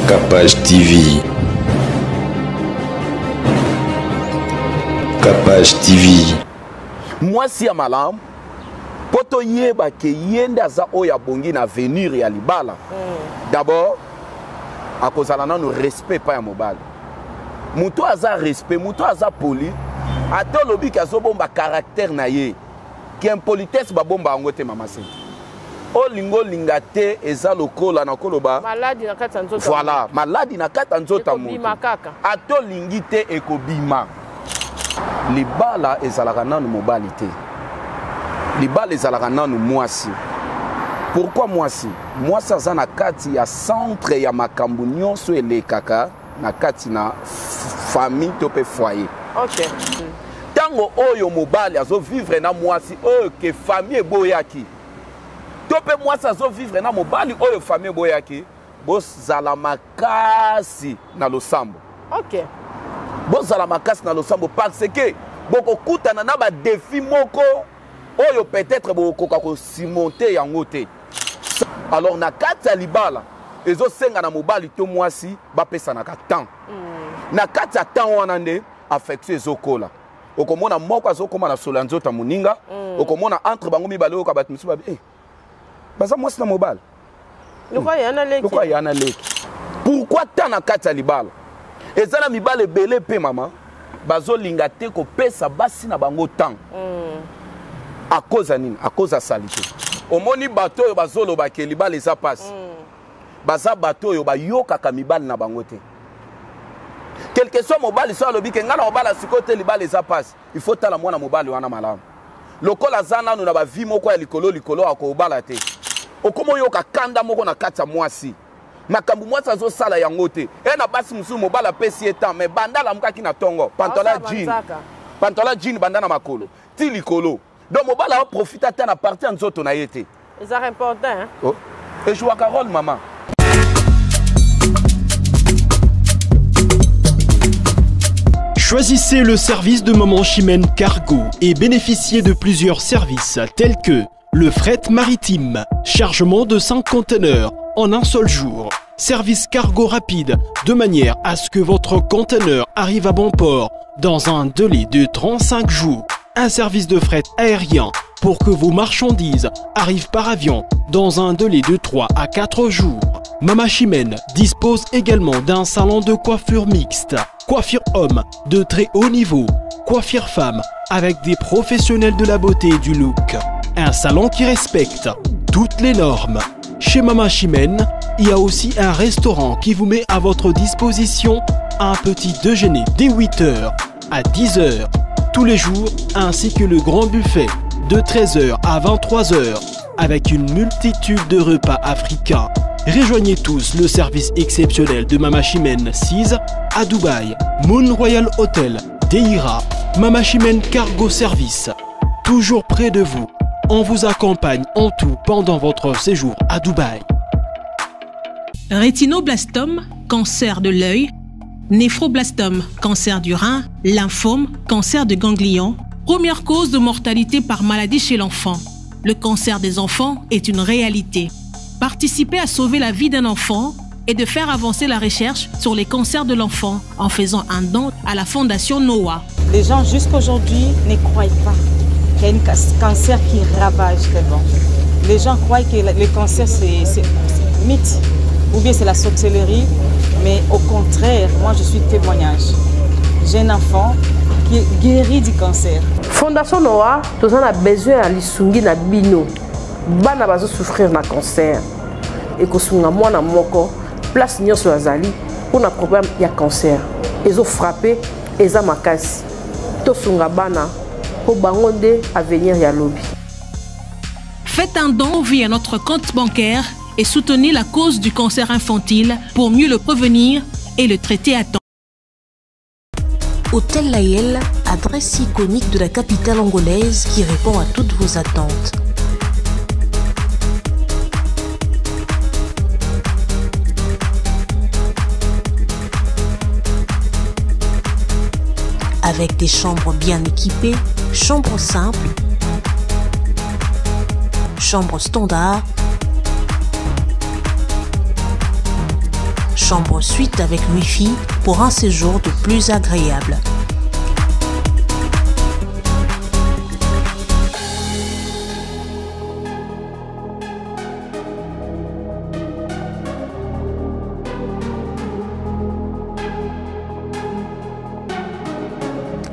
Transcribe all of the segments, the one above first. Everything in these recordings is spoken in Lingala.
Capage TV. Capage TV. Mwasi ya malamu mpo toyeba ke ye nde aza oyo abongi na avenir ya libala mm. D'abord akozala nano respect epai ya mobali. Moto aza respect, moto aza poli, ata olobi ke azobomba caractère na ye, ke impolitesse babomba yango te. Mama Senti, olinga olinga te, eza lokola nakoloba maladi na kati ya nzoto. Voilà, maladi na kati ya nzoto ya moto. Ekobima kaka. Ata olingi te, ekobima. Libala ezalaka nanu mobali te, libala ezalaka nanu mwasi. Pourquoi mwasi? Mwasi aza na kati ya centre ya makambo nyonso elekaka na kati na famille to mpe foyer. Ntango oyo mobali azovivre na mwasi oyo ke famille eboyaki, to mpe mwasi azovivre na mobali oyo famille eboyaki, bozala makasi na losambo. Bozala makasi na losambo parce que bokokutana na badefi moko oyo peut-être bokokoka kosurmonter yango te. Alors na kati ya libala ezosenga na mobali to mwasi bapesanaka temps. Na kati ya temps wana nde affection ezokola. Okomona moko azokóma na solo ya nzoto ya moninga. Okomona entre bango mibale, oyoka bato mosusu babi, eh, baza mwasi na mobali. Lokola ya na leki. Lokola ya na leki. Pourquoi temps na kati ya libala? Eza na mibala ebele mpe mama bazolinga te kopesa basi na bango temps. À cause ya nini? À cause ya saleté. Omoni bato oyo bazoloba ke libala eza pasi, baza bato oyo bayokaka mibali na bango te. Quelque soit mobali so alobi ke ngai na mobala sikoyo te, libala eza pasi, il faut tala mwana mobali wana malamu. Lokola aza nanu na bavie moko ya likolo likolo, akobala te. Okoma oyoka kanda moko na kati ya mwasi, makambo mwasi azosala yango te. E na basi mosusu, mobali apesi ye temps, mais banda alamukaki na ntongo, pantalon Aosala jean, banzaka. Pantalon jean banda na makolo ti likolo. Donc mobali aoprofite ata na partie ya nzoto na ye te. Ezaka important, hein? Oh. Ejouaka rôle, mama. Choisissez le service de Maman Chimène Cargo et bénéficiez de plusieurs services tels que le fret maritime, chargement de 5 conteneurs en un seul jour, service cargo rapide de manière à ce que votre conteneur arrive à bon port dans un délai de 35 jours, un service de fret aérien pour que vos marchandises arrivent par avion dans un délai de 3 à 4 jours. Mama Chimène dispose également d'un salon de coiffure mixte, coiffure homme de très haut niveau, coiffure femme avec des professionnels de la beauté et du look. Un salon qui respecte toutes les normes. Chez Mama Chimène, il y a aussi un restaurant qui vous met à votre disposition un petit déjeuner dès 8h à 10h tous les jours, ainsi que le grand buffet de 13h à 23h avec une multitude de repas africains. Rejoignez tous le service exceptionnel de Mama Chimène 6 à Dubaï, Moon Royal Hotel, Deira, Mama Chimène Cargo Service. Toujours près de vous, on vous accompagne en tout pendant votre séjour à Dubaï. Rétinoblastome, cancer de l'œil, néphroblastome, cancer du rein, lymphome, cancer de ganglion, première cause de mortalité par maladie chez l'enfant. Le cancer des enfants est une réalité. Participer à sauver la vie d'un enfant et de faire avancer la recherche sur les cancers de l'enfant en faisant un don à la Fondation Noah. Les gens jusqu'aujourd'hui ne croient pas qu'il y a un cancer qui ravage tellement. Les gens croient que le cancer c'est mythe ou bien c'est la sorcellerie, mais au contraire, moi je suis témoignage. J'ai un enfant qui est guéri du cancer. Fondation Noah, toza na besoin ya lisungi na bino. Bana bazosouffrir na cancer. Ekosunga mwana moko place nyonso azali mpona problème ya cancer. Ezofrappe, eza makasi. Tosunga bana mpo bango nde avenir ya lobi. Faites un don via notre compte bancaire et soutenez la cause du cancer infantile pour mieux le prévenir et le traiter à temps. Hôtel Layel, adresse iconique de la capitale angolaise qui répond à toutes vos attentes. Avec des chambres bien équipées, chambres simples, chambres standard, Chambre suite avec Wi-Fi pour un séjour de plus agréable.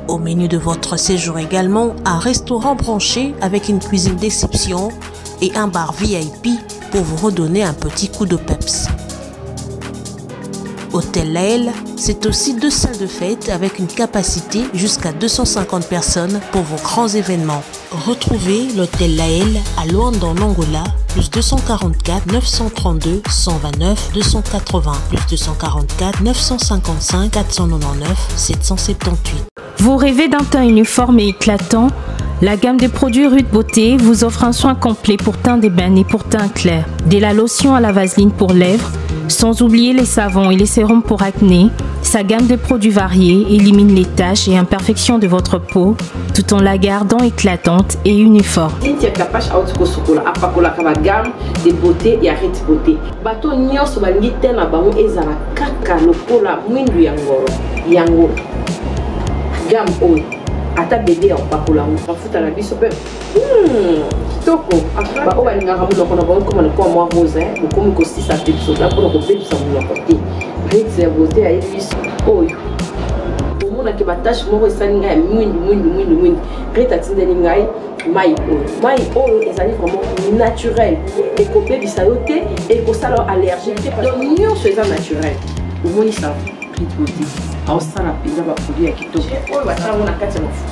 Au menu de votre séjour également, un restaurant branché avec une cuisine d'exception et un bar VIP pour vous redonner un petit coup de peps. Hôtel Lael, c'est aussi deux salles de fête avec une capacité jusqu'à 250 personnes pour vos grands événements. Retrouvez l'hôtel Lael à Luanda en Angola, plus 244 932 129 280, plus 244 955 499 778. Vous rêvez d'un teint uniforme et éclatant La gamme de produits Rude Beauté vous offre un soin complet pour teint d'ébène et pour teint clair. Dès la lotion à la vaseline pour lèvres, sans oublier les savons et les sérums pour acné, sa gamme de produits variés élimine les taches et imperfections de votre peau tout en la gardant éclatante et uniforme. Cynthia Kapash auti kosukola apakolaka ba gamme de beauté ya Rit Beauté. Bato nyonso balingi te na bango ezala kaka lokola mwindu ya ngoro yango gamme oyo ata bebe ya kopakola yango mafuta na biso mpe kitoko baoyo balingaka monoko na bango ekoma lokola mwa rose bokomi kosisa pepsoda mpona kobebisa monoko te Rit ya beauté ayebi biso oyo omonaki batache moko esali ngai ya mwindu mwindu mwindu mwindu Rit atindeli ngai mai oyo mai oyo ezali vraiment naturel ekobebisa yo te ekosala yo allergie te donc nyonso eza naturel omoni sa Rit beauté aosala mpenza baproduit ya kitoko oyo basala yango na kati ya mafuta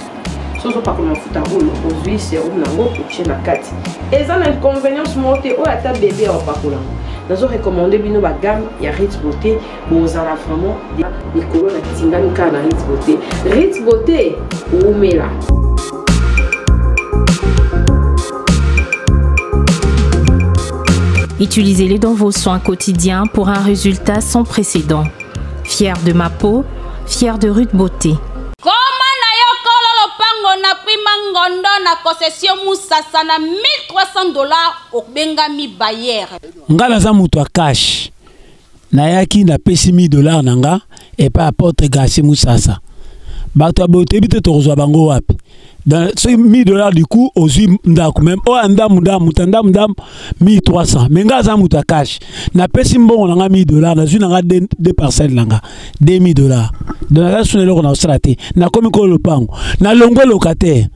soki ozopakola mafuta oyo ozwi serum na yango otie na kati eza na inconvenience moko te oyo ata bebe ya opakola yango nazo recommande bino bagamme ya Rit Beauté bozala vraiment likolo na tingami kaka na Rit Beauté Rit Beauté wumela. Utilisez-les dans vos soins quotidiens pour un résultat sans précédent. Fier de ma peau, fier de Ruth Beauté. Koma na yo kolo lopango na prima ngondo na concession Musasa na 1300 dollars obengami bailleur. Nga naza moto ya cash. Nayaki napesi 1000 dollars na nga epai apôtre Garcia Musasa. Bato ya boye toyebi te tokozwa bango wapi. Soki 1000 dollars du coup ozwi ndako meme oyo ya ndambu ndambu moto ya ndambu ndambu 1300 mais nga aza moto ya cash napesi mbongo na nga 1000 dollars nazwi na nga deux parcelles na nga 2000 dollars donc naza suna eloko na kosala te nakomi kolo lopango nalongwe locataire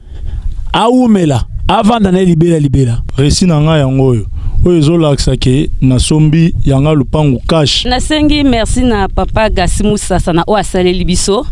awumela avanda na ye libela libela. Reçu na nga yango oyo oyo ezolakisa ke nasombi yanga lupangu cash. Nasengi merci na papa Gasi Musasa na oyo asaleli biso.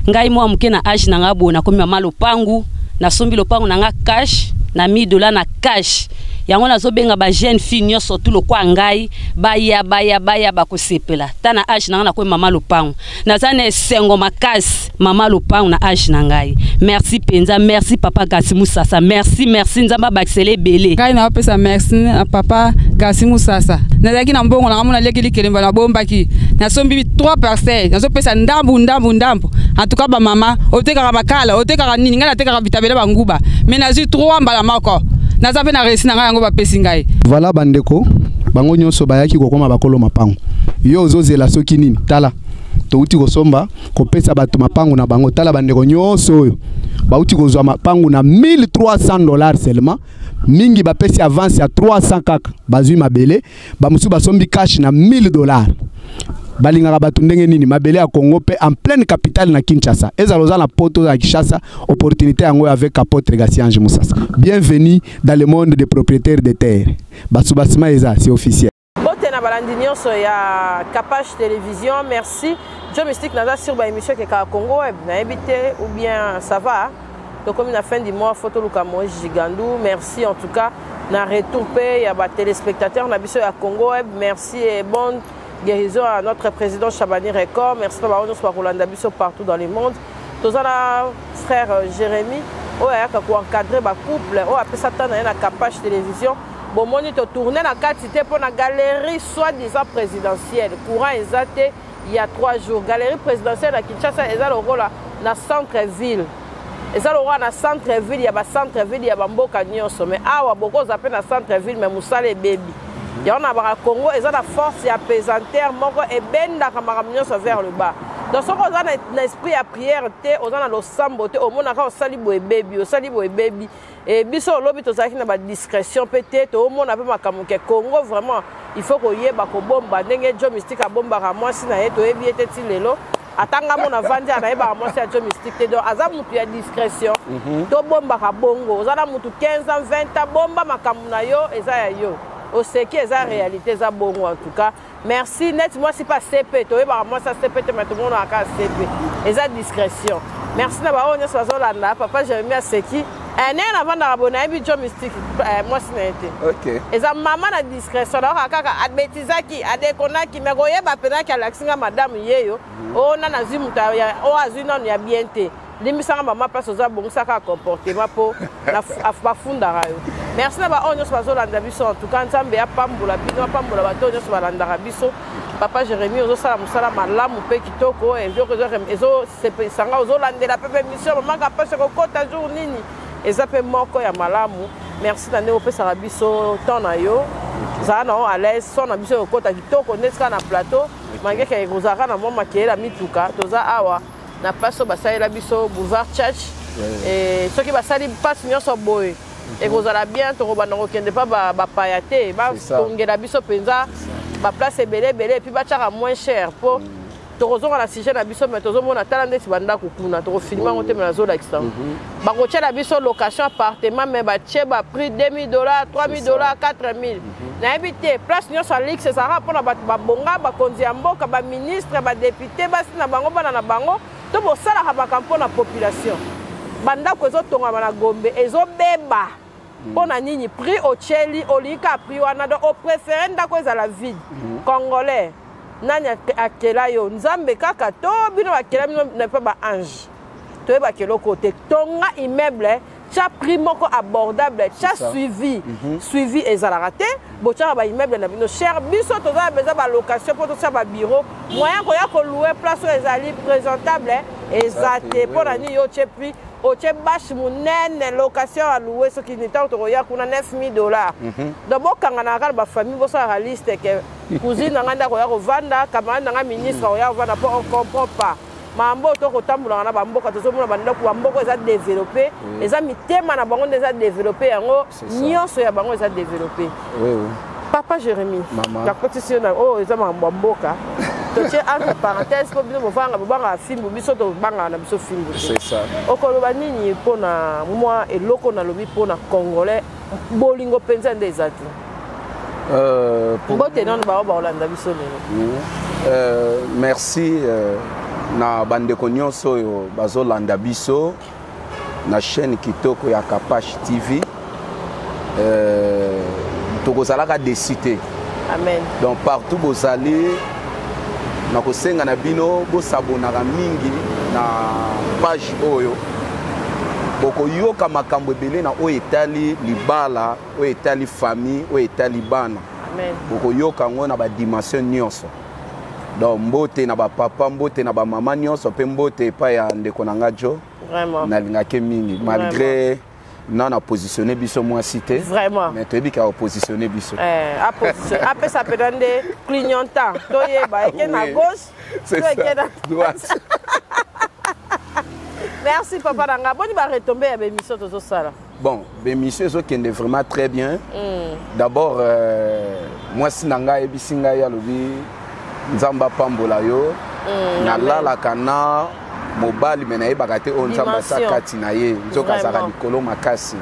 Ngai mwa moke na age na nga boye nakomi mama lopangu, nasombi lopangu na nga cash na 1000 dollars na cash. Yango nazobenga ba jeune fille nyonso tu lokwa ngai baya baya baya bakosepela. Ta na age na nga nakomi mama lopangu. Naza na esengo makasi mama lopangu na age na ngai. Merci penza, merci papa Gasi Musasa, merci merci Nzambe abakisela ebele. Ngai napesa merci na papa Gasi Musasa. Nazalaki na mbongo na ngai mona leki likelemba na bombaki. Nasombi 3 parcelles, nazopesa ndambu ndambu ndambu. En tout cas ba mama, otekaka bakala, otekaka nini, ngai natekaka bitabela ba nguba. Mais nazwi 3 mbala moko. Naza pe na réussi na ngai yango bapesi ngai. Voilà bandeko, bango nyonso bayaki kokoma bakolo mapango. Yo ozozela soki nini? Tala. Touti kosomba kopesa bato mapango na bango. Tala bandeko nyonso oyo bauti kozwa mapango na 1300 dollars seulement. Mingi bapesi avance ya 300 kaka bazwi mabele, bamosusu basombi cash na 1000 dollars. Balingaka bato ndenge nini? Mabele ya Congo pe en pleine capitale na Kinshasa. Ezala oza na poto na Kinshasa, opportunité yango avec apôtre Gatien Ange Musasa. Bienvenue dans le monde des propriétaires de terre. Basubasima eza, c'est officiel. Mbote na balandi nyonso ya Kapash Télévision, merci. Joe Mystique naza sur ba émission ke Congo Web, nayebi te ou bien ça va. Tokomi na fin du mois, photo luka Moïse Gigandou. Merci en tout cas na retour pe ya ba téléspectateurs na biso ya Congo Web. Merci et bonne guérison à notre président Chabani Record. Merci na ba nyonso ba kolanda biso partout dans le monde. Toza na frère Jérémie oyo ayaka ko encadrer ba couple oyo apesa temps na ye na Kapash Télévision. Bomoni to tourner na kati te pona galerie soi-disant présidentielle. Courant eza te il y a 3 jours. Galerie présidentielle na Kinshasa eza lokola na centre-ville. Eza lokola na centre-ville ya ba centre-ville ya ba mboka nyonso. Mais awa bokoza pe na centre-ville mais musala ebebi. Yango na baka Congo eza na force ya pesanteur moko ebendaka makambo nyonso vers le bas. Donc soki oza na esprit ya prière te, oza na losambo te, omonaka osali boye ebebi, osali boye ebebi. E biso olobi tozalaki na ba discrétion mpe te, toomona mpe makambo ke Congo vraiment il faut koyeba kobomba ndenge Joe Mystique abombaka mwasi na ye, toyebi ye te ti lelo. Ata nga mona vandi anayebaka mwasi ya Joe Mystique te, donc aza mutu ya discrétion. Tobombaka bongo, oza na mutu 15 ans 20 ans, bomba makambo na yo, eza ya yo, oseki eza réalité, eza bongo. En tout cas merci. Neti mwasi mpe asepe, toyebaka mwasi asepe te, mais tomonaka kaka asepe, eza discrétion. Merci na baoyo nyonso bazolanda. Papa Jérémi aseki ndenge navandaka boye, nayebi Joe Mystique mwasi na ye te. Eza mama na discrétion, nayoka kaka abetizaki, adekonaki, me koyeba mpenaki alakisi nga madame yeyo oyo nani azwi moto oyo azwi nanu ya bien te. Limbisanga mama, place oza, bongisaka comportement mpo bafundaka yo. Merci na baoyo nyonso bazolanda biso. En tout cas Nzambe apambola bino, apambola bato oyo nyonso balandaka biso. Papa Jérémi, ozosala mosala malamu mpe kitoko, eloko ezosepelisa nga, ozolandela mpe émission mamaka mpasi kokota jour nini, eza mpe moko ya malamu. Merci na ndenge opesaka biso temps na yo, zala na yo à l'aise, son na biso ekokota kitoko ndeti kaka na plateau mangeke ekozalaka na mwa makeyela mituka. Toza awa na place oyo basalela biso, Boulevard Church. Soki basali mpasi nyonso boye, ekozala bien. Tokobanda kokende mpa bapaya te, batongela biso mpenza baplace ebele ebele, et puis batiaka moins cher mpo tokozonga na sujet na biso. Mais tozomona, tala ndeti bandako kuna, tokofilme yango te, me nazolakisa yango. Bakotiela biso location appartement, mais batie baprix 2000 $, 3000 $, 4000, nayebi te. Place nyonso ya luxe ezalaka mpona bato babonga, bakonzi ya mboka, baministre, badéputé, basi na bango, bana na bango. To bosalaka makambo mpona population. Bandako ezotongama na Gombe ezobeba mpo na nini? Prix otieli, olingi kaka prix wana, donc opréféré ndako ezala vide. Congolais, nani akela yo? Nzambe kaka to bino bakela bino na mpe baange? Toyebaka eloko te. Tonga immeuble, tia prix moko abordable, tia suivi. Suivi ezalaka te. Botiaka baimmeuble na bino cher, biso toza na besoin balocation mpo totia babureau. Moyen koya kolouer place oyo ezali présentable eza te. Mpo na nini yo otie prix, otie bâche monene, location ya louer soki nini, ntango tokoya kuna 9000 $? Donc bokanganaka kaka na bafamille, bosalaka liste ke cousine na ngai nde akoya kovanda, camarade na ngai ministre akoya kovanda, mpo on comprend pas makambo oyo. Tokotambolaka na bamboka, tozomona bandako, bamboka eza développé, eza mitema na bango nde eza développé, yango nyonso ya bango eza développé. Papa Jérémi, nakotisi yo na oyo eza makambo ya mboka, totie entre parenthèse, mpo bino bovanga, bobangaka fimbu, biso tobangaka na biso fimbu te. Okoloba nini mpona mwa eloko nalobi mpona Congolais, bolingo mpenza nde eza te? Mbote nano bao baolanda biso lelo. Merci na bandeko nyonso oyo bazolanda biso na chaîne kitoko ya Kapash TV. Tokozalaka déçu te. Amen. Donc partout bozali, na kosenga na bino bosabonaka mingi na page oyo, bokoyoka makambo ebele na oyo etali libala, oyo etali famille, oyo etali bana. Amen. Bokoyoka yango na badimension nyonso. Donc mbote na bapapa, mbote na bamama nyonso, mpe mbote epai ya ndeko na nga Jo. Vraiment. Nalingaki mingi malgré na na positionne biso mwasi te. Vraiment. Mais toyebi ka opositionne biso. Apesa mpenza nde clignotant, toyeba eke na gauche to eke na droite. Merci papa na nga. Boni baretombées ya baémission tozosala? Bon, bémission ezokende vraiment très bien. D'abord mwasi na ngai ayebisi ngai, alobi Nzambe apambola yo. Nalalaka na mobali, me nayebaka te oyo Nzambe aza kati na ye, nzoka azalaka likolo makasi.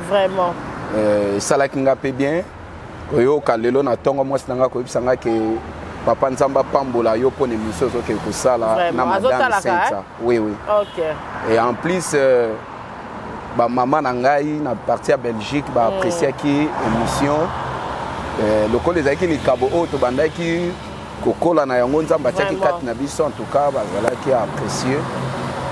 Esalaki nga mpe bien koyoka lelo na ntongo mwasi na ngai koyebisa ngai ke papa, Nzambe apambola yo mpo na émission ozokende kosala na madame Senta. Oui. Et en plus bamama na ngai na partie ya Belgique baappréciaki émission lokola ezalaki likabo oyo tobandaki kokola na yango, Nzambe atiaki kati na biso. En tout cas bazalaki apprécié,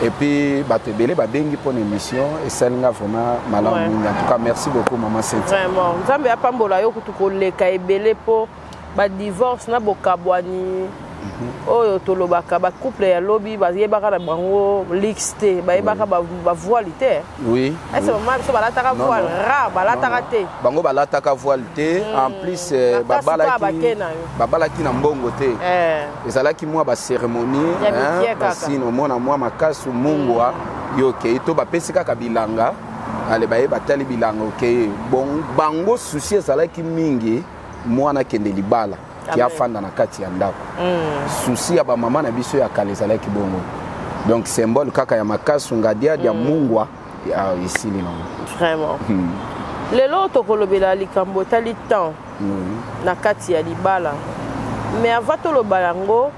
et puis bato ebele babengi mpo na émission, esali nga vraiment malamu mingi. En tout cas merci beaucoup, mama Senta. Vraiment, Nzambe apambola yo kutu koleka ebele, mpo badivorce na bokabwani. Oyo tolobaka bacouple ya lobi bayebaka na bango lix te, bayebaka bavoile te. Oui. Ese mama biso balataka voile rare, balataka te. Bango balataka voile te. En plus babalaki, babalaki na mbongo te. Ezalaki mwa bacérémonie, basine omona mwa makasu mungwa yo okei to bapesi kaka bilanga, ale baye batali bilanga, okei. Bon, bango souci ezalaki mingi mwana akende libala ki afanda na kati ya ndako. Souci ya bamama na biso ya kala ezalaki bongo. Donc symbole kaka ya makasu ngadiadi ya mungwa ya esili nango. Vraiment. Lelo tokolobela likambo etali temps na kati ya libala. Mais avant toloba yango,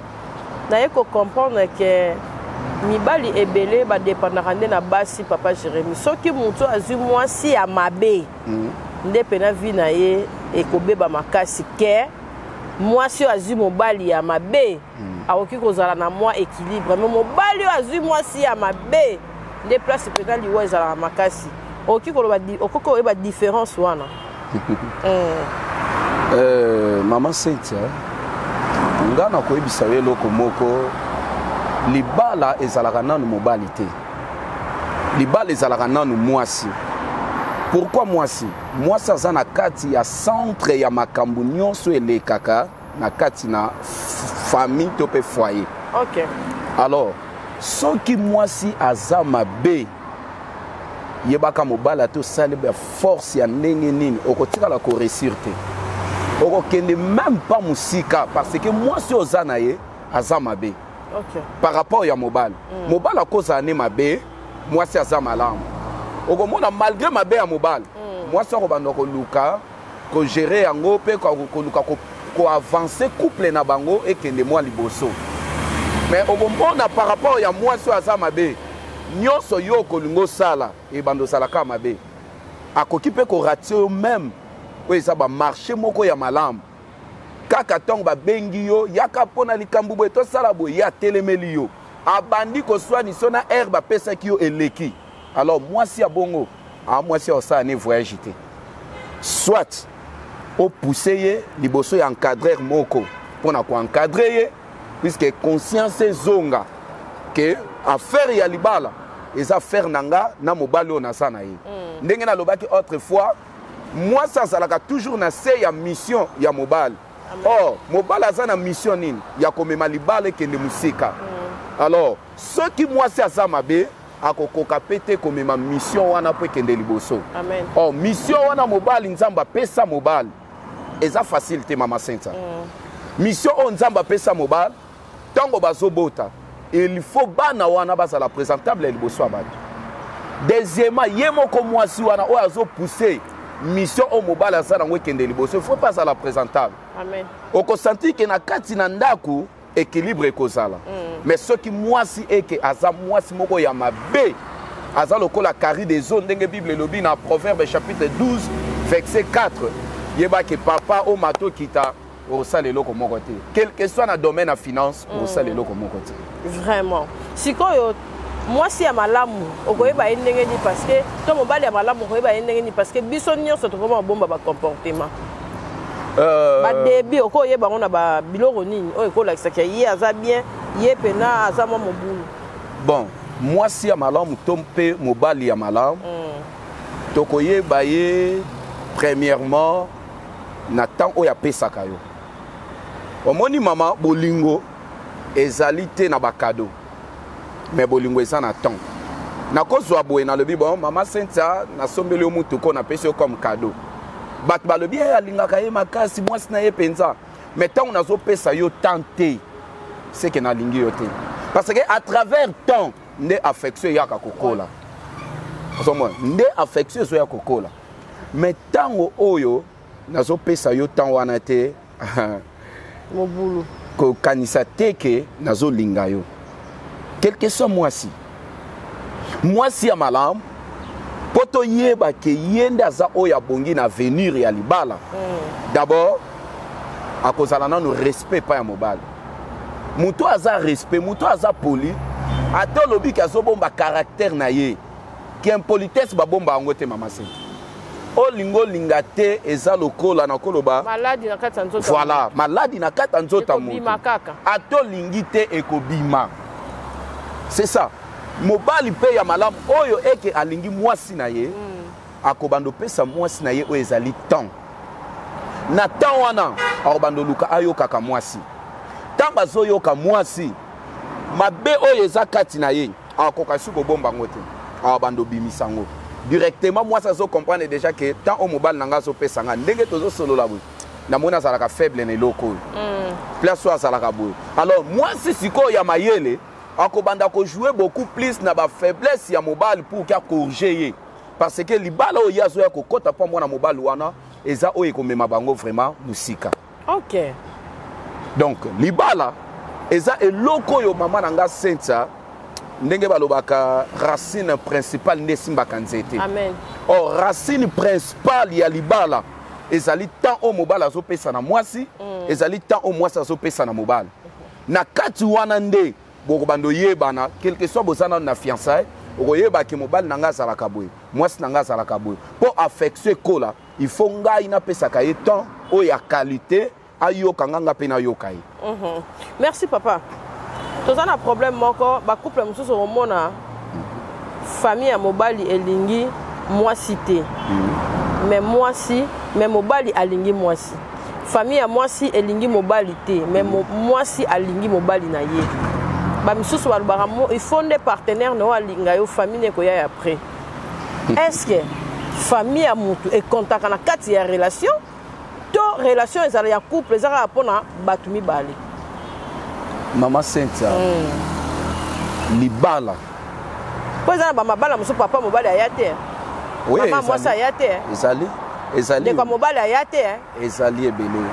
naye kocomprendre ke mibali ebele badépendaka nde na basi. Papa Jérémi, soki motu azwi mwasi ya mabe, nde pena vie na ye ekobeba makasi. Ke mwasi oyo azwi mobali ya mabe akoki kozala na mwa équilibre, mais mobali oyo azwi mwasi ya mabe, nde place mpena liwa ezalaka makasi. Okoki koloba, okoki koyeba différence wana? Mama Cynthia, nga nakoyebisa yo eloko moko: libala ezalaka nanu mobali te, libala ezalaka nanu mwasi. Pourquoi mwasi? Mwasi aza na kati ya centre ya makambo nyonso elekaka na kati na famille to mpe foyer. Alors soki mwasi aza mabe, yebaka mobali ate osali ba force ya ndenge nini, okotikala koréussir te, okokende même pas mosika, parce que mwasi oyo oza na ye aza mabe. Par rapport ya mobali, mobali akozala ne mabe, mwasi aza malamu, okomona malgré mabe ya mobali, mwasi akobanda koluka kogérer yango mpe koluka koavancer couple na bango ekende mwa liboso. Mais okomona par rapport ya mwasi oyo aza mabe, nyonso yo okolinga osala ebanda ozalaka mabe, akoki mpe korater yo même oyo eza bamarché moko ya malamu. Kaka ntango babengi yo, yaka mpo na likambo boye, tosala boye, ye atelemeli yo, abandi koswanisa na aire bapesaki yo eleki. Alors mwasi ya bongo, a mwasi ya kosala ne voyage te, soit opousse ye liboso ya encadreur moko mpo na koencadrer ye, puisque conscience ezonga ke affaire ya libala eza affaire na nga na mobali oyo naza na ye. Ndenge nalobaki autrefois, mwasi azalaka toujours na se ya mission ya mobali. Or mobali aza na mission nini? Ya komema libala ekende mosika. Alors soki mwasi aza mabe, akokoka mpe te komema mission wana mpo ekende liboso. Amen. Or mission wana mobali, Nzambe apesa mobali, eza facile te, mama Senta. Mission oyo Nzambe apesa mobali, ntango bazobota, il faut bana wana bazala présentable ya liboso ya bato. Deuxièmement, ye moko mwasi wana oyo azopousse mission oyo mobali aza nango ekende liboso, il faut mpe azala présentable. Amen. Okosentir ke na kati na ndako équilibre ekozala. Mais soki mwasi eke aza mwasi moko ya mabe, aza lokola carie des eaux, ndenge Bible elobi na Proverbe chapitre 12 verset 4, yebake papa omata okita, okosala eloko moko te, quel que soit na domaine ya finance, okosala eloko moko te. Vraiment. Sikoyo mwasi ya malamu okoyeba ye ndenge nini? Parce que to mobali ya malamu okoyeba ye ndenge nini? Parce que biso nyonso tokoma kobomba bacomportement. Badebi okoyeba yango na babiloko nini oyo ekolakisaka ye aza bien, ye mpena aza mwa mobulu? Bon, mwasi ya malamu to mpe mobali ya malamu, tokoyeba ye premièrement na temps oyo apesaka yo. Omoni mama, bolingo ezali te na bacadeau, mais bolingo eza na temps. Nakozwa boye, nalobi: bon, mama Cynthia, nasombeli yo mutuka, napesi yo comme cadeau. Bato balobi ye alingaka ye makasi, mwasi na ye mpenza. Mais ntango nazopesa yo temps te, seke nalingi yo te, parce que à travers temps nde affection eyaka kokola. Ozomona nde affection ezoya kokola. Mais ntango oyo nazopesa yo temps wana te, mobulu. Kokanisa te ke nazolinga yo. Quel que soit mwasi, mwasi ya malamu, mpo toyeba ke ye nde aza oyo abongi na avenir ya libala, d'abord akozala nano respect epai ya mobali. Moto aza respect, moto aza poli, ata olobi ke azobomba caractère na ye, ke impolitesse babomba yango te, mama Sente. Olinga olinga te, eza lokola nakoloba maladi na kati ya nzoto. Voilà, maladi na kati ya nzoto ya moto. Ekobima kaka. Ata olingi te, ekobima. C'est ça. Mobali mpe ya malamu oyo eke alingi mwasi na ye, akobanda opesa mwasi na ye oyo ezali temps. Na temps wana akobanda oluka ayokaka mwasi. Ntango azoyoka mwasi, mabe oyo eza kati na ye akoka su kobomba yango te, akobanda obimisa yango directement. Mwasi azocomprendre déjà ke temps oyo mobali na ngai azopesa nga, ndenge tozosolola boye, namoni azalaka faible na eloko oyo, place oyo azalaka boye. Alors mwasi sikoyo ya mayele akobanda kojouer beaucoup plus na bafaiblesse ya mobali pour ke acorriger ye, parce que libala oyo ye azoya kokɔta mpo mwana mobali wana eza oyo ekomema bango vraiment mosika. Donc libala eza eloko oyo, mama na nga Sentia, ndenge balobaka racine principale nde esimbaka nzete. Amen. Or racine principale ya libala ezali temps oyo mobali azopesa na mwasi, ezali temps oyo mwasi azopesa na mobali. Na kati wana nde bokobanda oyebana, quelque soit boza nano na fiançaille, okoyeba ke mobali na ngai azalaka boye, mwasi na ngai azalaka boye. Mpo affection ekola, il faut ngai napesaka ye temps oyo ya qualité, ayoka nga, nga mpe nayoka ye. Merci papa. Toza na problème moko, bacouple mosusu okomona famille ya mobali elingi mwasi te, mais mwasi, mais mobali alingi mwasi. Famille ya mwasi elingi mobali te, mais mwasi alingi mobali na ye. Bamisusu balobaka il faut nde partenaire na yo alinga yo, famille ne ekoya ya après. Est ce que famille ya mutu ekontaka na kati ya relation, to relation ezala ya couple eza kaka mpona bato mibale? Mama Cynthia, libala mpo eza na bamabala mosusu, papa mobali aya te, Oui, mama ezali. mwasi aya te, Ezali, ezali. ndeko ya mobali aya te. Ezali ebele,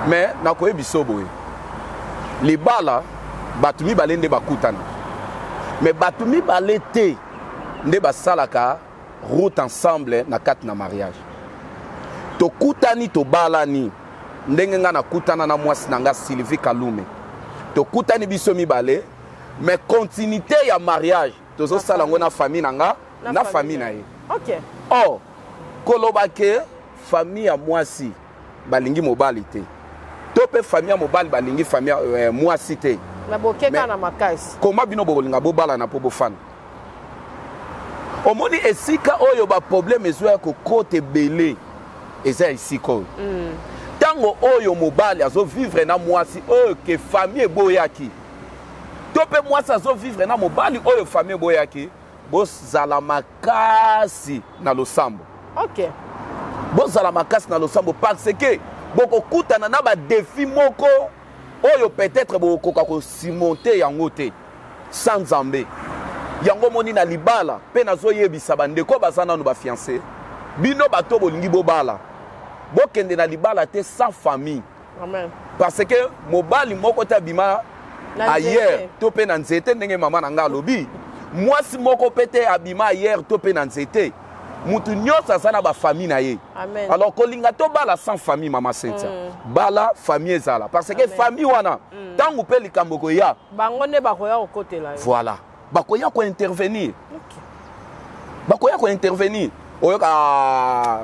mais nakoyebi so boye: libala, bato mibale nde bakutana, mais bato mibale te nde basalaka route ensemble na kati na mariage. Tokutani, tobalani. Ndenge nga nakutana na mwasi na nga Sylvie Kalume, tokutani biso mibale, mais continuité ya mariage tozosala yango na famille na nga, na famille na ye. Or koloba ke famille ya mwasi balingi mobali te, to mpe famille ya mobali balingi famille ya mwasi te, na bokeka na makasi. Koma bino bokolinga bobalana mpo bofanda. Omoni esika oyo baproblème ezoya kokota ebele eza esika oyo ntango oyo mobali azovivre na mwasi oyo ke famille eboyaki, to mpe mwasi azovivre na mobali oyo famille eboyaki. Bozala makasi na losambo. Bozala makasi na losambo, parce que bokokutana na badéfis moko oyo peut-être bokokoka kosurmonter yango te sans Nzambe. Yango moni na libala mpe nazoyebisa bandeko baza nanu bafiancé, bino bato bolingi bobala, bokende na libala te sans famille. Amen. Parce que mobali moko te abima Na ailleurs nzete. To mpe na nzete. Ndenge mama na nga alobi, mwasi moko mpe te abima ailleurs to mpe na nzete. Mutu nyonso aza na bafamille na ye. Amen. Alors kolinga tobala sans famille, mama Cynthia, bala, famille ezala, parce que famille wana, ntango mpe likambo koya, bango nde bakoya kokotela yo. Voilà, bakoya kointervenir, bakoya kointervenir. Oyoka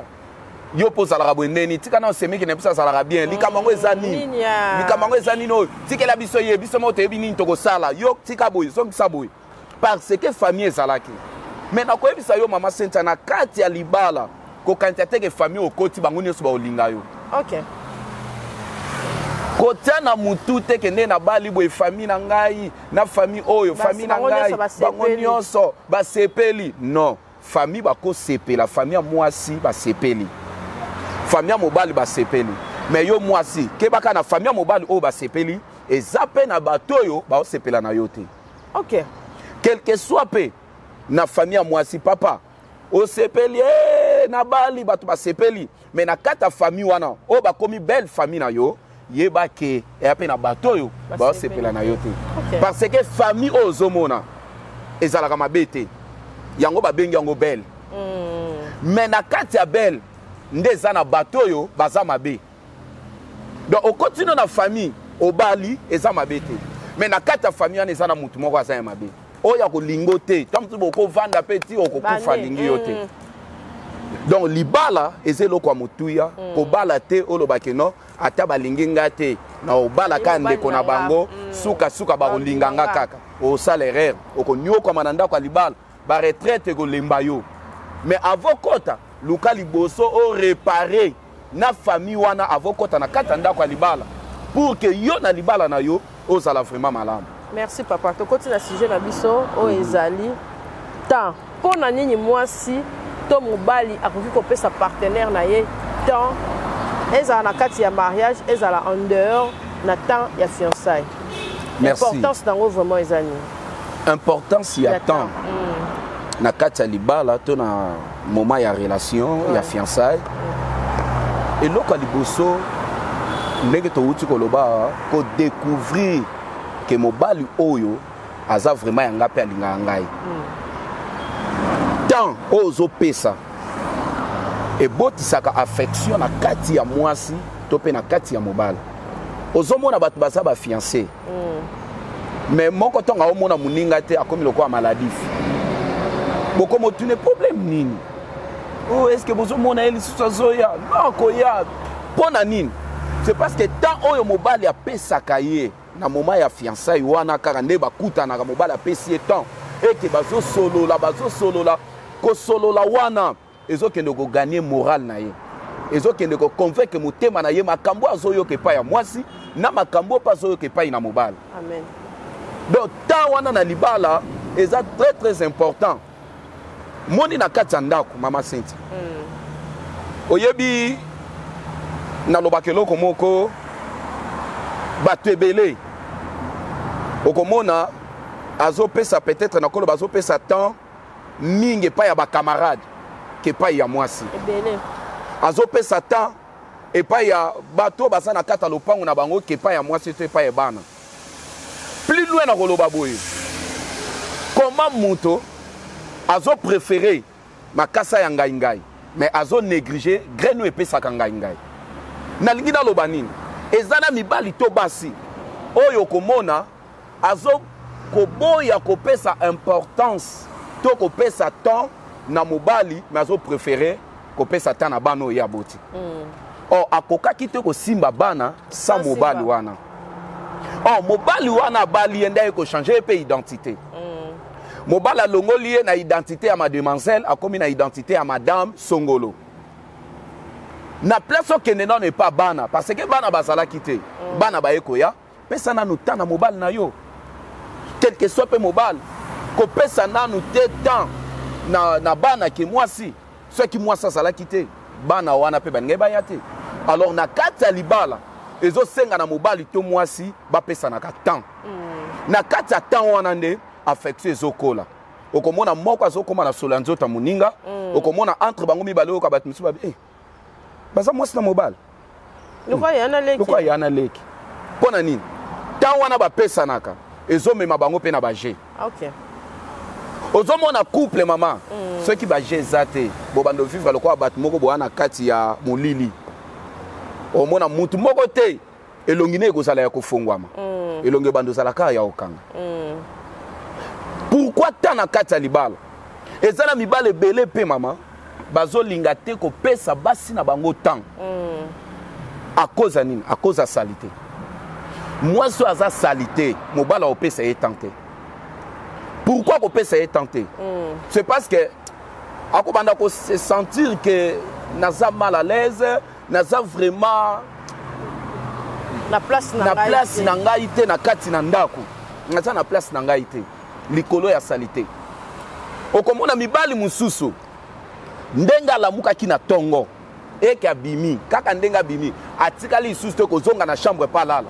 yo mpo ozalaka boye ndeni, tika na osemeki na biso azalaka bien. Likambo yango eza nini? Nini ya? Likambo yango eza nini oyo? Tikela biso ye, biso moko toyebi nini tokosala. Yo tika boye, zongisa boye, parce que famille ezalaki. Mais nakoyebisa yo, mama Cynthia, na kati ya libala, kokanisa te ke famille okoti, bango nyonso baolinga yo. Kotia na mutu te ke nde nabali boye, famille na ngai na famille oyo, famille na bango ngai nyonso basepeli. Bango nyonso basepeli. Non, famille bakosepela, famille ya mwasi basepeli, famille ya mobali basepeli, mais yo mwasi kebaka na famille ya mobali oyo basepeli, eza mpe na bato oyo baosepela na yo te. Quel que soit mpe na famille ya mwasi, papa osepeli, nabali, bato basepeli, mais na kati ya famille wana oyo bakomi belle famille na yo, yeba ke eya mpe na bato oyo baosepela na yo te. Parce que famille oyo ozomona ezalaka mabe te, yango babengi yango belle, mais na kati ya belle nde eza na bato oyo baza mabe. Donc okoti no na famille, obali, eza mabe te, mais na kati ya famille wana eza na motu moko aza ya mabe oyo akolingo te. Ntango mosusu bokovanda mpe ti okokufa, alingi yo te. Donc libala eza eloko ya motuya. Kobala te olobake no ata balingi nga te, na obala kaka ndeko na bango, sukasuka bakolinga nga kaka. Osala erreur, okonyokwama na ndako ya libala, baretraite ekolemba yo. Mais avant kota, luka liboso orépare na famille wana avant kota na kati ya ndako ya libala, pour que yo na libala na yo ozala vraiment malamu. Merci papa. Tokoti na sujet na biso oyo ezali temps. Mpo na nini mwasi to mobali akoki kopesa partenaire na ye temps, ezala na kati ya mariage, ezala en dehors na temps ya fiançailles? Merci. Importance nango vraiment eza nini? Importance ya temps na kati ya libala to na moment ya relation ya fiançailles, eloko ya liboso, ndenge towuti koloba, kodécouvrir ke mobali oyo aza vraiment ya nga mpe alingaka ngai. Temps oyo ozopesa ebotisaka affection na kati ya mwasi to mpe na kati ya mobali. Ozomona bato baza bafiancé, mais moko ntongo aomona moninga te, akomi lokola maladif. Bokomi otune problème nini? Oh, est ce que bozomona ye lisusu azoya? Non, akoya mpo na nini? C'est parce que temps oyo mobali apesaka ye na moment ya fiançailles wana, kaka nde bakutanaka, mobali apesi ye temps eke bazosolola, bazosolola, kosolola wana ezokende kogagner moral na ye, ezokende koconvaincre motema na ye makambo azoyoka epai ya mwasi na makambo mpe azoyoka epai na mobali. Amen. Donc temps wana na libala eza très très important. Moni na kati ya ndako, mama Senti, oyebi nalobaka eloko moko: bato ebele okomona azopesa, peut-être nakoloba azopesa temps mingi epai ya bacamarade ke epai ya mwasi. Ebele. Azopesa temps epai ya bato baza na kati ya lopango na bango ke epai ya mwasi to epai ya bana. Plus loin, na koloba boye: comment moto azopréféré makasa ya ngai ngai, mais azonéglige graine oyo epesaka ngai ngai? Nalingi naloba nini? Eza na mibali to basi oyo okomona azo koboya kopesa importance to kopesa temps na mobali, mais azopréféré kopesa temps na bana oyo ye aboti. Or akokaki te kosimba bana sans mobali wana. Or mobali wana abali ye, nde aye kochange ye mpe identité. Mobali alongoli ye na identité ya mademoiselle, akomi na identité ya madame Songolo. Na place okende nano epa bana, parce que bana bazalaki te, bana baye koya, pesa nanu temps na mobali na yo. Quel que soit mpe mobali, kopesa nanu te temps na bana ke mwasi. Soki mwasi azalaki te, bana wana mpe balingai baya te. Alors na kati ya libala ezosenga na mobali to mwasi bapesanaka temps. Na kati ya temps wana nde affection ezokola. Okomona moko azokóma na solo ya nzoto ya moninga. Okomona entre bango mibale, oyoka bato mosusu babi eh, baza mwasi na mobali. Lokola ya na leki. Lokola ya na leki. Mpo na nini? Temps wana bapesanaka ezomema bango mpe na baje. Ozomona couple, mama, soki baje eza te, bobanda ovivre lokola bato moko boya na kati ya molili. Omona mutu moko te, elongi ne ekozala ya kofongwama, elongi ebanda ozala kaka ya kokanga. Pourquoi temps na kati ya libala? Eza na mibala ebele mpe, mama, bazolinga te kopesa basi na bango temps. À cause ya nini? À cause ya saleté. Mwasi oyo aza saleté, mobali akopesa ye temps te. Pourquoi kopesa ye temps te? C'est parce que akobanda kose sentir que naza mal à l'aise, naza vraiment na place na na ngai place te. Na ngai te na kati na ndako, naza na place na ngai te likolo ya saleté. Okomona mibali mosusu, ndenge alamukaki na ntongo eke abimi, kaka ndenge abimi, atikali lisusu te kozonga na chambre mpe alala,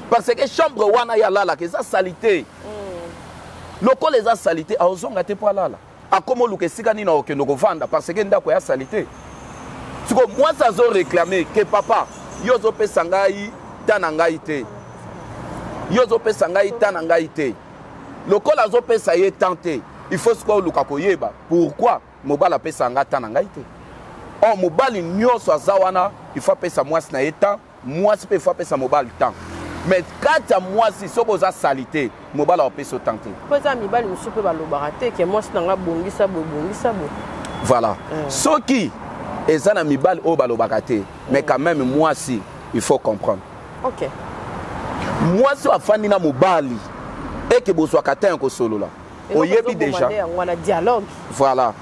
parce que chambre wana ye alalaka eza saleté. Lokola eza saleté, aozonga te mpo alala. Akoma oluka esika nini akokende kovanda, parce que ndako ya saleté. Siko mwasi azoréclame ke papa, yo ozopesa ngai temps na ngai te, yo ozopesa ngai temps na ngai te. Lokola azopesa ye temps te, il faut sikoyo oluka koyeba pourquoi mobali apesa nga temps na ngai te. Or mobali nyonso aza wana, il faut apesa mwasi na ye temps, mwasi mpe il faut apesa mobali temps. Mais kati ya mwasi, soki oza saleté, mobali akopesa yo temps te. Mpo eza mibali mosusu mpe balobaka te ke mwasi na nga bongisa boye, bongisa boye. Voilà. Soki eza na mibali oyo balobaka te, mais quand même mwasi il faut comprendre. Ok. Mwasi oyo afandi na mobali eke bozwaka temps ya kosolola, oyebi déjà yango wana dialogue. Voilà,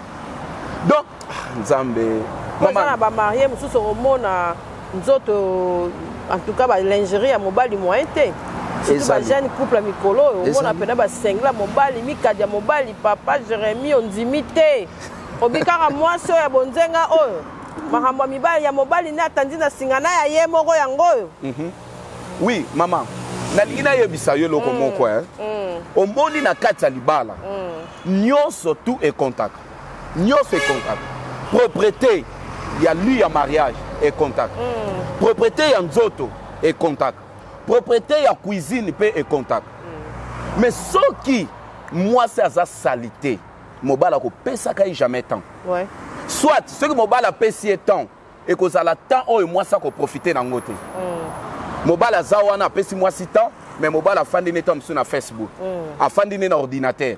donc ah, Nzambe. Eza na bamarie mosusu, okomona nzoto, en tout cas balingerie ya mobali moyen te, surtout bajeune couple ya mikolo oyo, omona mpena basengla mobali, mikadi ya mobali. Papa Jérémi, ondimi te, obi kaka mwasi oyo ya bonzenga oyo, makambo ya mibali ya mobali nde atandi na singa na ya ye moko yango oyo. Oui mama, nalingi nayebisa yo eloko moko, eh. Omoni, na kati ya libala, nyonso tout ekontaka, nyonso ekontaka. Propreté ya lit ya mariage ekontaka, propreté ya nzoto ekontaka, propreté ya cuisine mpe ekontaka. Mais soki mwasi aza sali te, mobali akopesaka ye jamais temps. Soit soki mobali apesi ye temps, ekozala temps oyo mwasi akoprofite nango te. Mobali aza wana, apesi mwasi temps, mais mobali afandi ne temps mosusu na Facebook, afandi ne na ordinateur.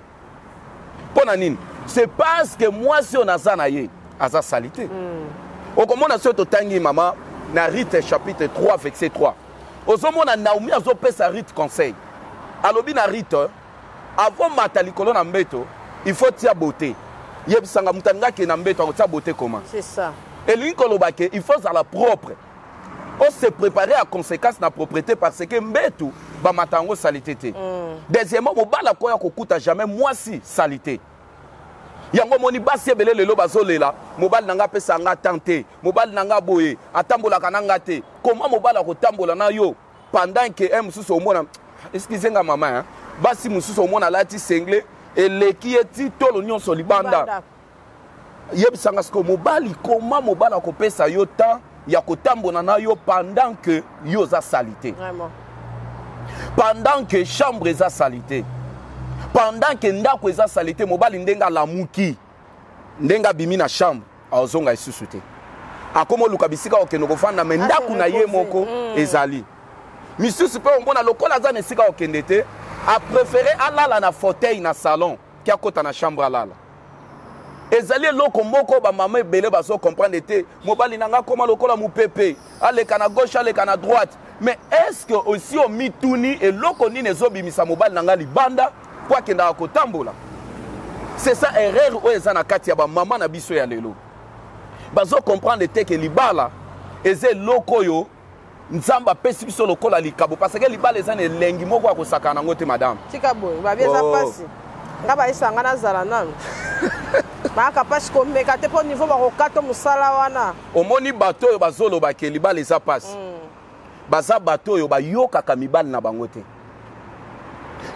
Mpo na nini? C'est parce que mwasi oyo naza na ye aza sali te. Okomona soki totangi, mama, na Rite chapitre 3 verset 3, ozomona Naomi azopesa Rite conseil. Alobi na Rite: avant mata likolo na mbeto, il faut tia beauté. Yebisanga, moto alingi akende na mbeto, akotia beauté comment? C'est ça. Elingi koloba ke il faut ozala propre, ose préparer à conséquence na propreté, parce que mbetu bamata yango salité te. Deuxièmement, mobali akoya kokuta jamais mwasi salité. Yango omoni basi ebele lelo bazolela: mobali na nga apesa nga temps te, mobali na nga boye, atambolaka na nga te. Comment mobali akotambola na yo pendant ke un mosusu omona, excuse nga mama, hein? Basi mosusu omona alati singlet eleki ye ti tolo nyonso libanda. Yebisanga sikoyo, mobali, koma mobali akopesa yo temps ya kotambola na yo pendant que yo oza sali te, pendant que chambre eza sali te, pendant que ndako eza sali te? Mobali, ndenge alamuki, ndenge abimi na chambre, azonga lisusu te, akoma oluka bisika kokende kofanda. Me ndako na ye moko ezali misusu mpe, omona lokola aza na esika kokende te, apréféré alala na fauteuil na salon ki akɔta na chambre alala. Ezali eloko moko bamama ebele bazocomprendre te. Mobali na nga akóma lokola mopepe, aleka na gauche, aleka na droite. Mais est ce que osi omituni eloko nini ezobimisa mobali na nga libanda mpo akendaka kotambola? C'est ça erreur oyo eza na kati ya bamama na biso ya lelo. Bazocomprendre te ke libala eza eloko oyo Nzambe apesi biso lokola likabo, parce que libala eza na elengi moko ya kosakana nango te, madame. Tika boye, babi eza pasi. Nga bayesa nga nazala nanu bayaka mpasi komeka te, mpo niveau bakokata mosala wana. Omoni, bato oyo bazoloba ke libala eza pasi, baza bato oyo bayokaka mibali na bango te.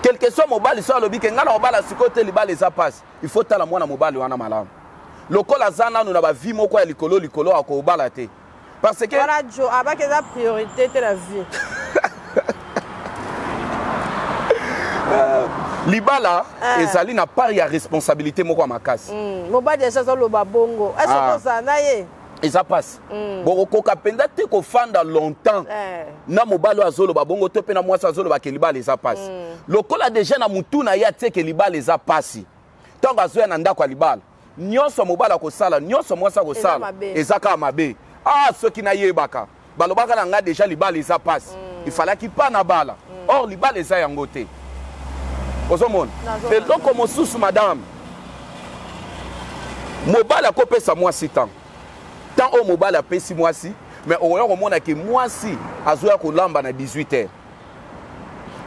Quelque soit mobali so alobi ke ngai na mobala sikoyo te, libala eza pasi, il faut tala mwana mobali wana malamu. Lokola aza nanu na bavie moko ya likolo likolo, akobala te, parce que wana jo abaki eza priorité te na vie. Libala ezali na part ya responsabilité moko ya makasi. Mobali eza azoloba bongo, est-ce ozala na ye? Eza mpasi. Bokokoka mpenza te kofanda longtemps na mobali oyo azoloba bongo to mpe na mwasi azoloba ke libala eza mpasi. Lokola deja na mutu na ye atie ke libala eza mpasi, ntango azoya na ndako ya libala, nyonso mobali akosala, nyonso mwasi akosala, mabe. Eza kaka mabe. Ah, soki nayebaka, balobaka na nga deja libala eza mpasi, ifalaki mpa na bala. Or libala eza yango te. Ozomona eloko mosusu, madame, mobali akopesa mwasi temps. Temps oyo mobali apesi mwasi, mais okoya komona ke mwasi azoya kolamba na 18 heures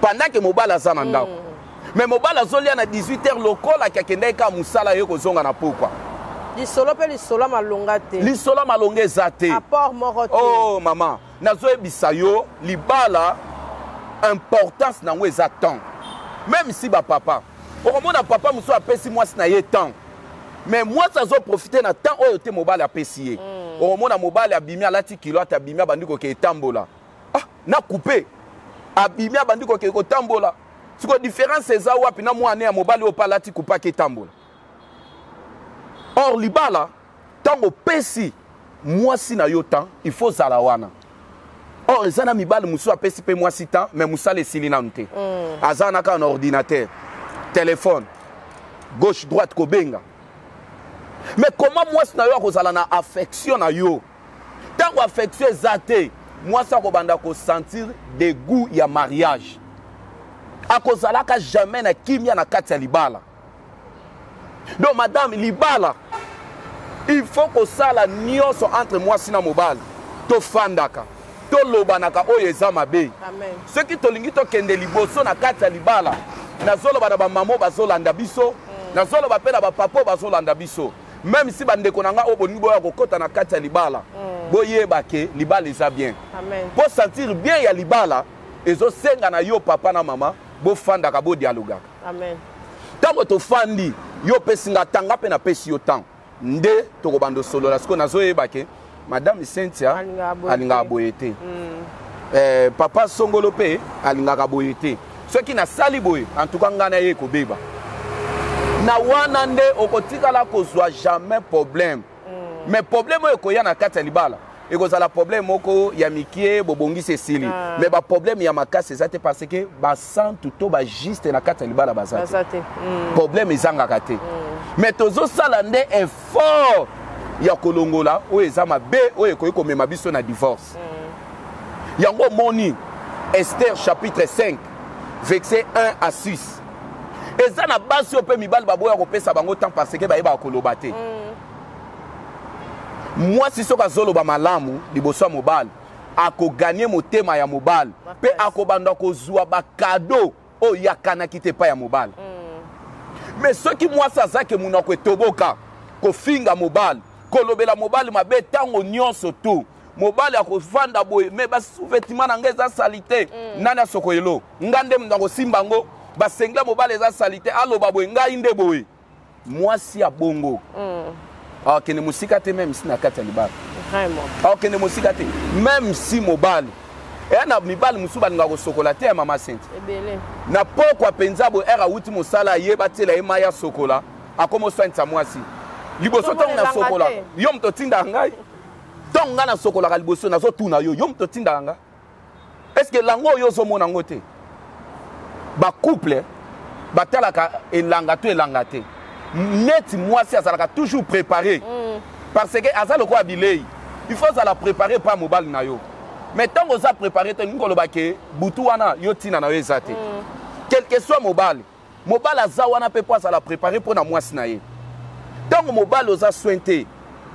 pendant ke mobali aza na ndako. Mais mobali azolia na 18 heures, lokola akendaki kaka mosala, ye kozonga na pokwa. Lisolo mpe lisolo ya malonga te. Lisolo ya malonga eza te. Apport moko te. Oh mama, nazoyebisa yo, libala importance nango eza temps. Même si bapapa, okomona papa mosusu apesi mwasi na ye temps, mais mwasi azoprofite na temps oyo te mobali apesi ye. Okomona mobali abimi, alati kilo ate, abimi, abandi kokee etambola, ah, na coupe, abimi, abandi kokee kotambola. Siko différence eza wapi na mwana ya mobali oyo mpe alati coupe ake etambola? Or libala, ntango opesi mwasi na yo temps, il faut ozala wana. Or eza na mibali mosusu apesi mpe mwasi temps, mais mosala esili nanu te. Aza na kaka na ordinateur, téléphone, gauche droite, kobenga. Mais comment mwasi na yo akozala na affection na yo? Ntango affection eza te, mwasi akobanda kosentir degout ya mariage, akozalaka jamais na kimia na kati ya libala. Donc madame, libala il faut kosala nyonso entre mwasi na mobali, tofandaka, tolobanaka oyo eza mabe. Soki tolingi tokende liboso na kati ya libala, nazoloba na bamama bazolanda biso, nazoloba mpe na bapapa bazolanda biso, même si bandeko na nga oyo bolingi boya kokɔta na kati ya libala, boyeba ke libala eza bien. Mpo sentir bien ya libala ezosenga na yo papa na mama bofandaka, bodialogaka. Ntango tofandi, yo opesi nga tanga mpe napesi yo temps, nde tokobanda osolola. Sikoyo nazoyeba ke madame Cynthia alingaka boye te, papa Songolo mpe alingaka boye te. Soki nasali boye, en tout cas ngai na ye ekobeba. Na wana nde okotikala kozwa jamais problème. Mais problème oyo ekoya na kati ya libala ekozala problème moko ya mikie, bobongisi, esili. Mais baproblème ya makasi eza te, parce que basantu to bajuste na kati ya libala baza te. Problème ezangaka te, mais tozosala nde effort ya kolongola oyo eza mabe, oyo ekoki komema biso na divorce. Yango omoni Esther chapitre 5 verset 1 à 6, eza na basi oyo mpe mibali baboya kopesa bango temps parce que bayebaka koloba te. Mwasi soki azoloba malamu liboso ya mobali, akogagner motema ya mobali mpe akobanda kozwa bacadeaux oyo yakanaki te epai ya mobali. Mais soki mwasi azake monoko etoboka, kofinga mobali, kolobela mobali mabe ntango nyonso tu, mobali akofanda boye, mais basous-vêtement na ngai eza sali te. Nani asoko elo? Nga nde moto akosimba yango. Basengla mobali eza sali te, aloba boye, ngai nde boye. Mwasi ya bongo akokende mosika te, même si na kati ya libala akokende mosika te. Même si mobali eya na mibali mosusu balingaka kosokola te ya mama Sente na pokwa mpenza boye, ere awuti mosala, aye, batiela ye mai asokola, akoma oswanisa mwasi liboso. Ntango nasokolaka, yo moto otindaka ngai. Ntango ngai nasokolaka liboso, nazotuna yo, yo moto otindaka ngai, est-ce elanga oyo ozomona yango te? Bacouple batalaka elanga to elanga te. Neti mwasi azalaka toujours préparé, parce que aza lokola bilei, il faut azala préparé pa mobali na yo. Mais ntango oza préparé te, ningi koloba ke butu wana yo ntina na yo eza te. Quel que soit mobali, mobali aza wana mpe mpo azala préparé mpo na mwasi na ye. Ntango mobali oza soin te,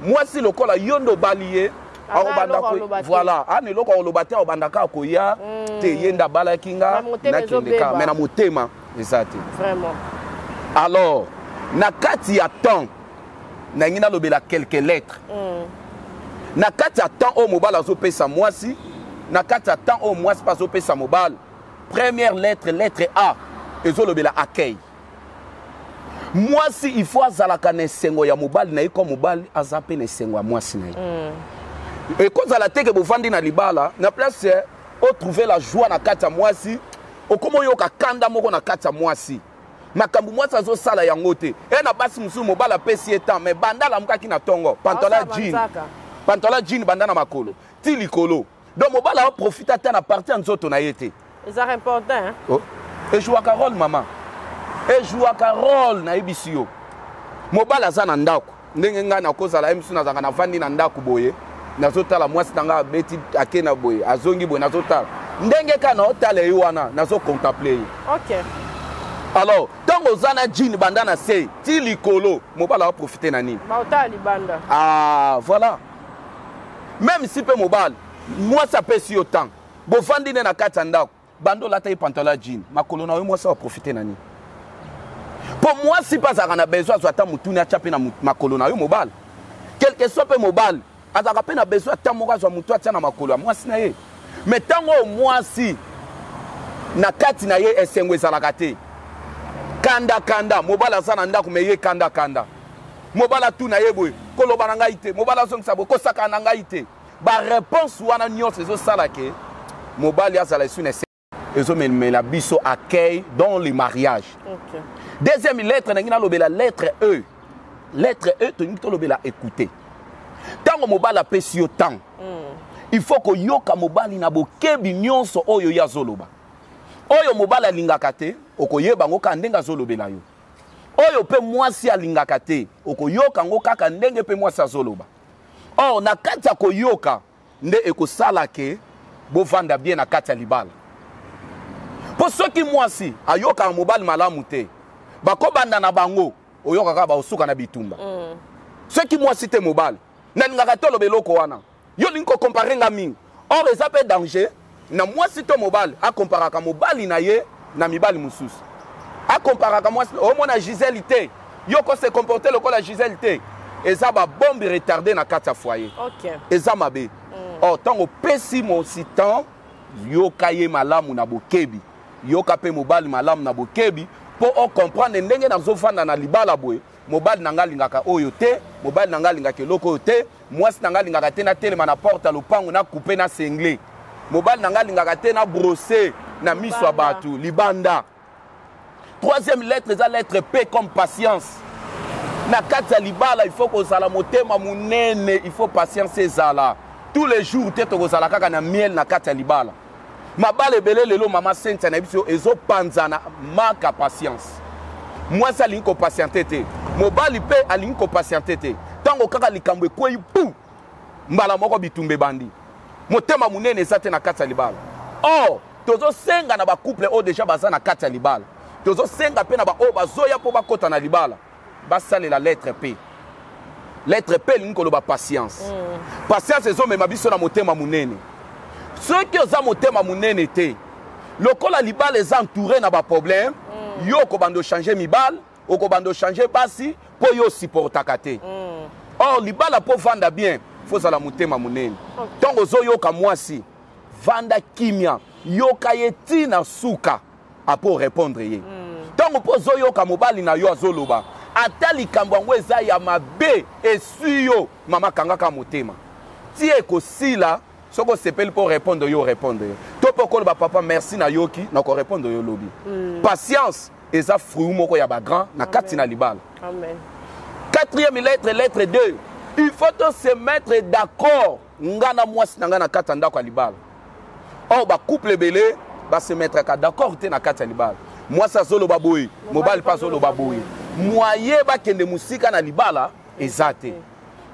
mwasi lokola yo nde obali ye, akobanda, voilà, ana eloko akoloba te, akobanda kaka koya te, ye nde abalaki nga, nakende kaka, mais na motema eza te. Alors na kati ya temps, nangi nalobela quelques lettres. Na kati ya temps oyo mobali azopesa mwasi, na kati ya temps oyo mwasi mpe azopesa mobali, première lettre, lettre A, ezolobela accueil. Mwasi il faut azalaka na esengo ya mobali na ye, ko mobali aza mpe na esengo ya mwasi na ye. Ekozala te ke bovandi na libala, na place otrouve la joie na kati ya mwasi, okoma oyoka kanda moko na kati ya mwasi, makambo mwasi azosala yango te. E na basi mosusu, mobali apesi ye temps, mais banda alamukaki na ntongo, pantalon jean, pantalon jean banda na makolo ti likolo. Donc mobali aoprofite ata na partie ya nzoto na ye te. Ezaka important, hein? Oh. Ejouaka rôle, mama, ejouaka rôle. Nayebisi yo, mobali aza na ndako, ndenge ngai nakozala ye mosusu, nazalaka navandi na ndako boye, nazotala mwasi na ngai abeti, ake na boye, azongi boye, nazotala ndenge kaka naotala ye wana, nazocontemple ye. Alors ntango oza na jean banda na se ti likolo, mobali aoprofite na nini? Baotala libanda. Ah voilà. Même si mpe mobali, mwasi apesi yo temps, bovandi nde na kati ya ndako, bando olata ye pantalon ya jean, makolo na yo, mwasi aprofite na nini? Mpo mwasi mpe azalaka na besoin azwa ata motuni atya mpe na makolo na yo mobali. Quelque soit mpe mobali azalaka mpe na besoin ata moko azwa motu atya na makolo ya mwasi na ye. Mais ntango oyo mwasi na kati na ye esengo ezalaka te, kanda kanda, mobali aza na ndako, mais ye kanda kanda, mobali atuna ye boye, koloba na ngai te, mobali azongisa boye, kosakana na ngai te, baréponse wana nyonso ezosala ke mobali azala esu na ezomemela biso accueil dans le mariage. Deuxième lettre nangi nalobela, lettre E. Lettre E, tolingi tolobela écouter. Ntango mobali apesi yo temps, il faut koyoka mobali na bokebi nyonso oyo ye azoloba. Oyo mobali alingaka te, okoyeba yango kaka ndenge azolobela yo. Oyo mpe mwasi alingaka te, okoyoka yango kaka ndenge mpe mwasi azoloba. Or na kati ya koyoka nde ekosala ke bovanda bien na kati ya libala. Mpo soki mwasi ayokaka mobali malamu te, bakobanda na bango, oyoka kaka bakosuka na bitumba. Soki mwasi te mobali, nalingaka te oloba eloko wana, yo olingi kokompare nga mingi. Or eza mpe danger na mwasi to mobali akomparaka mobali na ye na mibali mosusu. Akomparaka mwasi, omona Gisèle te, yo ko se comporter lokola Gisèle te. Eza ba bombe retardée na kati ya foyer. Eza mabe. Or ntango opesi mosi temps, yoka ye malamu na bokebi, yoka mpe mobali malamu na bokebi, mpo o comprendre ndenge nazofanda na libala boye. Mobali na nga alingaka oyo te, mobali na nga alingaka eloko oyo te, mwasi na nga alingaka te natelema na porte ya lopango na coupe na sengle, mobali na nga alingaka te na brosse na miso ya bato libanda. Troisième lettre eza lettre P comme patience. Na kati ya libala il faut kozala motema monene, il faut patience ezala tous les jours te. Tokozala kaka na miel na kati ya libala. Mabala ebele lelo, mama Cynthia na biso, ezopanzana maka patience. Mwasi alingi kopatiente te, mobali mpe alingi kopatiente te. Ntango kaka likambo ekwei pu mbala moko bitumba ebandi, motema monene eza te na kati ya libala. Or tozosenga na bacouple oyo deja baza na kati ya libala, tozosenga mpe na baoyo bazoya mpo bakɔta na libala, basalela lettre P. Lettre P elingi koloba patience. Patience ezomema biso na motema monene. Soki oza motema monene te, lokola libala eza entouré na baproblème, yo okobanda ochange mibale, okobanda ochange basi mpo yo osupportaka te. Or libala mpo vanda bien, fozala motema monene. Ntango ozoyoka mwasi, vanda kimia, yoka ye ti na suka apo répondre ye. Ntango mpo ozoyoka mobali na yo azoloba, ata likambo yango eza ya mabe, eswi yo, mama, kangaka motema ti ekosila. Soki osepeli mpo répondre yo, répondre yo, to mpo okoloba papa merci, nayoki, nakorépondre yo lobi. Patience eza fruit moko ya bagrand na kati na libala. Amen. Quatrième lettre, lettre 2, il faut to se mettre d'accord nga na mwasi na nga na kati ya ndako ya libala. Or bacouple ebele base mettraka d'accord te na kati ya libala. Mwasi azoloba boye, mobali mpe azoloba boye, moye bakende mosika na libala eza te.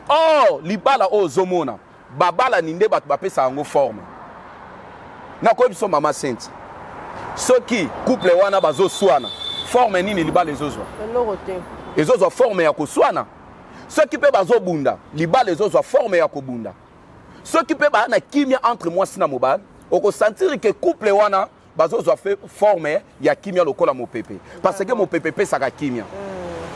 Or libala oyo ozomona, babalani nde bato bapesa yango forme. Nakoyebi biso, mama Senti, soki couple wana bazoswana, forme nini libala ezozwa? Eloko te. Ezozwa forme ya koswana. Soki mpe bazobunda, libala ezozwa forme ya kobunda. Soki mpe baa na kimia entre mwasi na mobali, okosentir ke couple wana bazozwa forme ya kimia lokola mopepe, parce que mopepe epesaka kimia.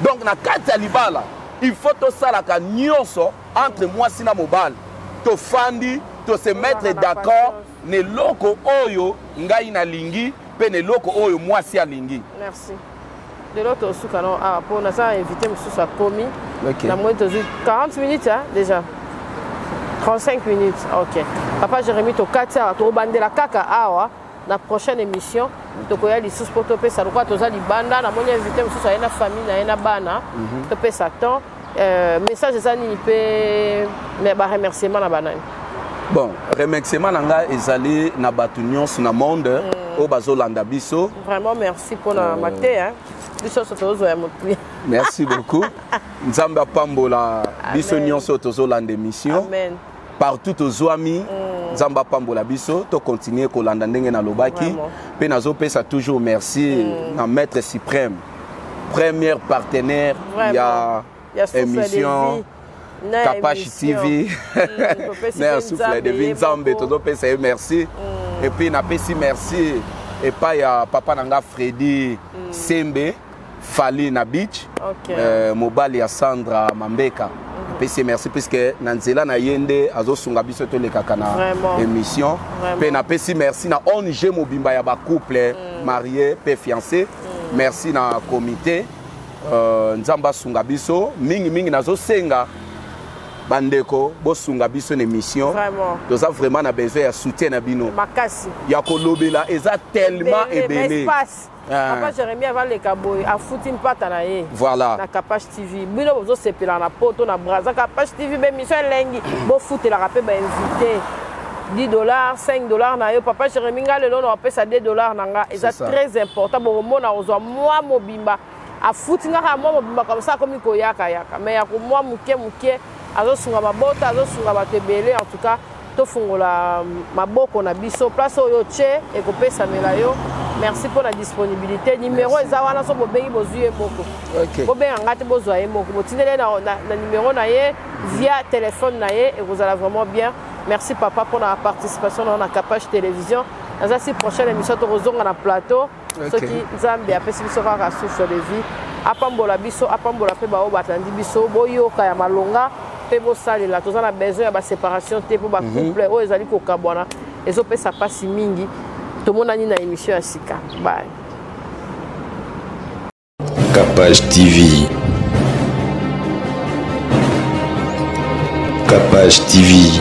Donc na kati ya libala il faut tosalaka nyonso entre mwasi na mobali, tofandi, tose mettre d'accord na eloko oyo ngai nalingi mpe na eloko oyo mwasi alingi. Merci. Lelo tosuka no awa mpo naza invité mosusu akomi. Ok. Namoni tozwi 40 minutes, hein, déjà 35 minutes. Ok, papa Jérémi, tokati awa, tokobandela kaka awa na prochaine émission. Tokoya lisusu mpo topesa, lokola toza libanda, namoni invité mosusu aye na famille na ye na bana. Topesa temps. Message eza nini mpe mais baremerciement na banani? Bon, remerciement na ngai ezali na bato nyonso na monde oyo bazolanda biso. Vraiment merci mpona mateya, biso nyonso tozozwa ya motuya. Merci beaucoup. Nzambe apambola biso nyonso oyo tozolanda émission. Amen. Partout tozwami, Nzambe apambola biso, tocontinue kolanda ndenge nalobaki. Mpe nazopesa toujours merci na maître suprême, premier partenaire ya Ya Souffle de émission Vie. Na Kapash émission. TV. Topesi Na ya mpe Souffle de Nzambe Vie, ye Nzambe moko. tozopesa ye merci. Et puis napesi merci epai ya papa na nga Fredi Sembe Fali na beach, mobali ya Sandra Mambeka. Apesi ye merci puisque na nzela na ye nde azosunga biso tolekaka na émission. Mpe napesi merci na ONG mobimba ya bacouple marié mpe fiancé. Merci na comité. Nzambe asunga biso mingimingi. Nazosenga bandeko bosunga biso na émission. Toza vraiment na besoin ya soutien na bino. Makasi. Ya kolobela eza tellement ebele. Espace. Ah. Papa Jérémi avaleka boye, afuti mpata na ye. Voilà. Na Kapash TV, bino bozosepela na poto na Braza, Kapash TV, bémission elengi, bofutelaka mpe bainvité 10 dollars, 5 dollars na yo. Papa Jérémi, nga lelo na opesa 2 dollars na nga, eza C'est ça. très important. Bokomona ozwa mwa mobimba. Afuti nga kaka mwa mobimba comme ça akomi koyaka yaka. Mais ya mwa moke moke azosunga mabota, azosunga bato ebele. En tout cas, tofungola maboko na biso, place oyo tie ekopesamela yo. Merci mpo na disponibilité. Numéro eza wana, so bobengi bozwi ye moko. Bobenga nga te, bozwa ye moko, botindeli ye na numéro na ye via téléphone na ye, ekozala vraiment bien. Merci papa mpo na participation na yo na Capage Télévision. Naza si prochaine émission tokozonga na plateau. Soki Nzambe apesi biso kaka souffle de vie, apambola biso, apambola mpe baoyo batandi biso. Boyoka ya malonga mpe bosalela. Toza na besoin ya baséparation te, mpo bacouple oyo ezali kokabwana ezopesa mpasi mingi. Tomonani na émission ya sika. Bye. Capage TV. Capage TV.